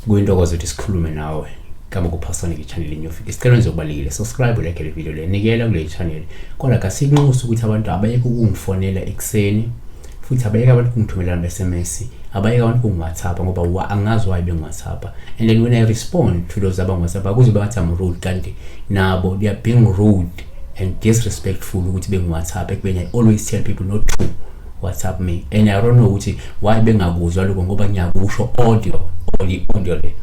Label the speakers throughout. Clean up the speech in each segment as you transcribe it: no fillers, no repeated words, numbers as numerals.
Speaker 1: Kuyintokozo ukuthi sikhulume nawe kama kuphasonic channel inyofika. Isicelo nje okubalulekile, subscribe, like le video le, nikela kule channel. Kodwa kasinxusa ukuthi abantu abayeke ukungifonela ekuseni, futhi abayeke abantu ukungithumelela ama-SMS, abayeke abantu ukungi-WhatsApp, ngoba angazi why bengi-WhatsApp. And then when I respond to those abangi-WhatsApp, kuze bathi I'm rude, kanti nabo they are being rude and disrespectful ukuthi bengi-WhatsApp, ekubeni I always tell people not to WhatsApp me. And I don't know ukuthi why bengakuzwa lokho, ngoba ngiyakusho audio or i-audio le.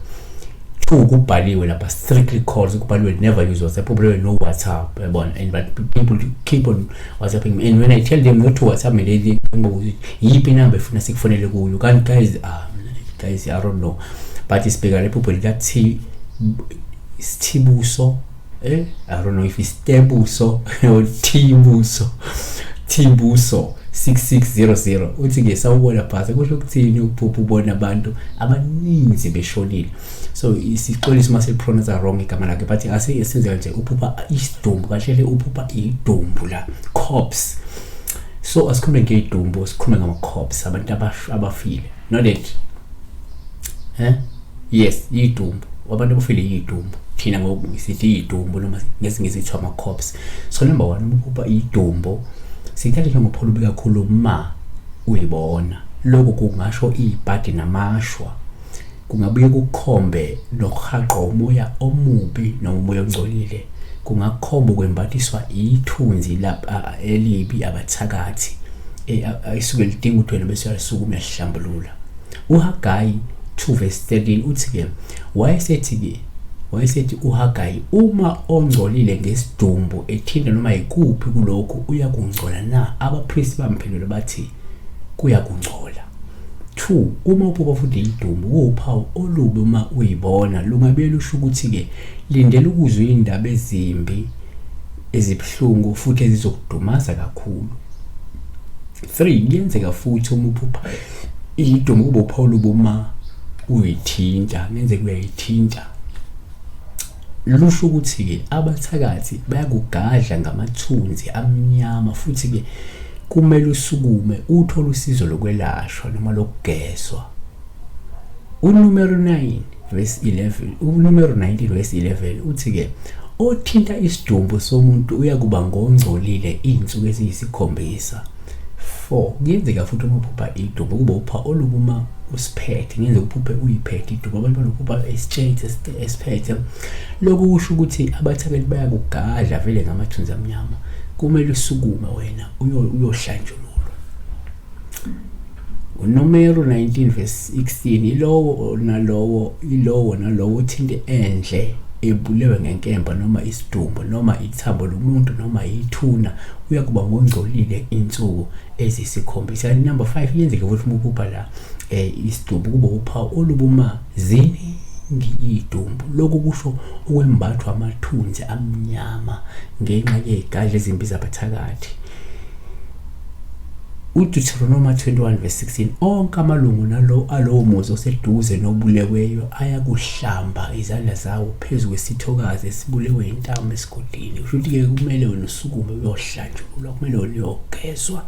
Speaker 1: Two, kubhaliwe lapha strictly calls, kubhaliwe never use WhatsApp, kubhaliwe no WhatsApp, yabona. And but people keep on WhatsApping me, and when I tell them not to WhatsApp me, they ukuthi yiphi inamba efuna sikufonele kuyo. Kanti guys, ah guys, I don't know, but sibheka le phupho lika T Sithibuso, I don't know if it's Tebuso or Thibuso, Thibuso 6600. Uthi ke, "Sawubona pastor, kusho ukuthini ukuphupha ubona abantu abaninzi beshonile?" So isixoliso uma selipronounce wrong igama lakhe, but ase senzeka nje uphupha isidumbu, kahle uphupha idumbu la, corpse. So asikhulume ngedumbu, sikhulume ngama corpse, abantu abafile, not that, yes, idumbu, abantu abafile yidumbu, thina ngoku sithi idumbu noma ngesingisi kuthiwa ama-corpse. So number one, uma uphupha idumbu, sithathe njengophawu olubi kakhulu ma uyibona. Lokhu kungasho ibhadi namashwa, kungabuye kukhombe nokuhaqwa umoya omubi noma umoya ongcolile, kungakhomba ukwembathiswa ithunzi lapha elibi, abathakathi isuke lidinga ukuthi wena bese uyalisukuma, uyalihlambulula. UHagayi 2 verse 13 uthi ke, wayesethi uHagayi, "Uma ongcolile ngesidumbu ethinta noma yikuphi kulokhu, uyakungcola na?" Abapristi bamphendula bathi, "Kuyakungcola." 2, uma uphupha futhi idumbu, kuwuphawu olubi uma uyibona. Lungabe lusho ukuthi-ke lindela ukuzwa iy'ndaba ezimbi, ezibuhlungu futhi ezizokudumaza kakhulu. 3, kuyenzeka futhi uma uphupha idumbu kube uphawu olubi uma uyithinta, kungenzeka uyayithinta. Lusho ukuthi-ke abathakathi bayakugadla ngamathunzi amnyama, futhi-ke kumele usukume uthole usizo lokwelashwa noma lokugezwa. Unumero 9 verse 11, unumero 19 verse 11 uthi-ke, "Othinta isidumbu somuntu uyakuba ngongcolile iy'nsuku eziyisikhombisa." 4, kuyenzeka futhi uma uphupha idumbu kube uphawu olubi uma usiphethe, kungenzeka uphuphe uyiphethe idumbu, abantu banophupha esitshethe esiphethe. Lokhu kusho ukuthi abathakathi bayakugadla vele ngamathunzi amnyama, kumele usukume wena uyohlanjululwa. Unomero 19 verse 16, Ilowo nalowo uthinte endle ebulewe ngenkemba noma isidumbu noma ithambo lomuntu noma ithuna uyakuba ngongcolile insuku eziyisikhombisa." Number 5, iyenzeke futhi uma uphupha la isidumbu kube uphawu olubi uma ziningi idumbu. Lokhu kusho ukwembathwa amathunzi amnyama ngenxa yezigadla ezimbi zabathakathi. UDeuteronomy 21 verse 16, "Onke amalungu nalo alowo muzi oseduze nobuleweyo ayakuhlamba izandla zawo phezu kwesithokazi esibulewe intamo esigodini." Kusho ukuthi-ke kumele wena usukume uyohlanjululwa, kumele wena uyogezwa.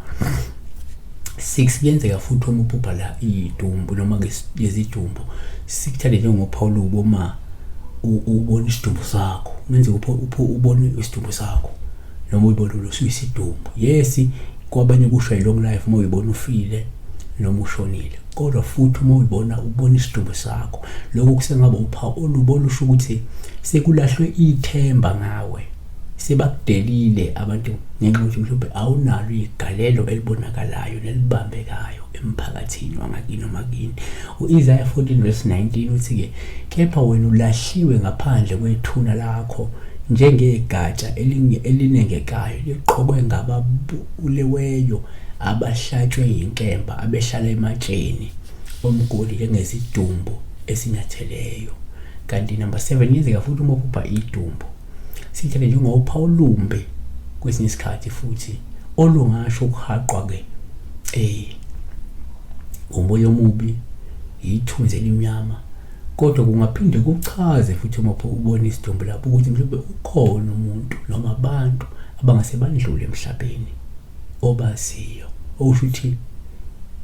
Speaker 1: 6, kuyenzeka futhi uma uphupha la idumbu noma lezidumbu, sikuthathe njengophawu olubi uma ubona isidumbu sakho. Kungenzeka ubone isidumbu sakho noma uyibone usuyisidumbu. Yes, kwabanye kusho i-long life uma uyibona ufile noma ushonile, kodwa futhi uma uyibona ubona isidumbu sakho, lokho kusengaba uphawu olubi olusho ukuthi sekulahlwe ithemba ngawe, sebakudelile abantu ngenxa yokuthi mhlawumbe awunalo igalelo elibonakalayo nelibambekayo emphakathini wangakini noma kini. U-Isaiah 14 verse 19 uthi-ke, "Kepha wena ulahliwe ngaphandle kwethuna lakho njengegatsha elinengekayo liqhokwe ngababuleweyo abahlatshwe yinkemba, abehlala ematsheni omgodi njengezidumbu esinyatheleyo." Kanti number 7, kuyenzeka futhi uma uphupha idumbu, sithathe njengophawu olumbi kwesinye isikhathi futhi olungasho ukuhaqwa-ke umoya omubi, ithunzi elimnyama. Kodwa kungaphinde kuchaze futhi uma ubona isidumbu lapho ukuthi mhlawumbe ukhona umuntu noma abantu abangase bandlule emhlabeni obaziyo, okusho ukuthi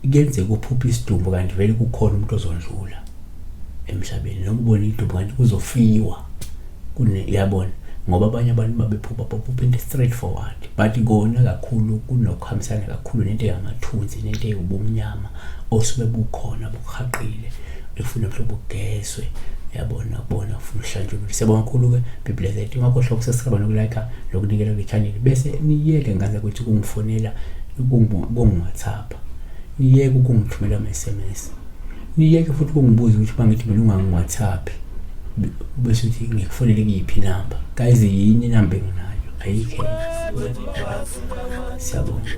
Speaker 1: kuyenzeka uphuphe isidumbu kanti vele kukhona umuntu ozondlula emhlabeni, noma ubone idumbu kanti kuzofiwa kune yabona, ngoba abanye abantu babephupha baphupha into straight forward, but kona kakhulu kunokuhambisana kakhulu nento yamathunzi nento eyubumnyama osuke bukhona bukuhaqile, efuna mhlobo ugezwe, yabona kubona ufuna uhlanjululwe. Siyabonga kakhulu-ke, be blessed. Ungakhohlwa ukusubscribe nokulike nokunikela kule channel, bese niyeke ngaze ukuthi kungifonela kungi-WhatsApp, niyeke ukungithumela ama-SMS, niyeke futhi ukungibuza ukuthi uma ngithi mina ungangi-WhatsApp bese uthi ngikufonele kuyiphi inamba. Guys, yini inamba enginayo? Ayikho. Siyabonga.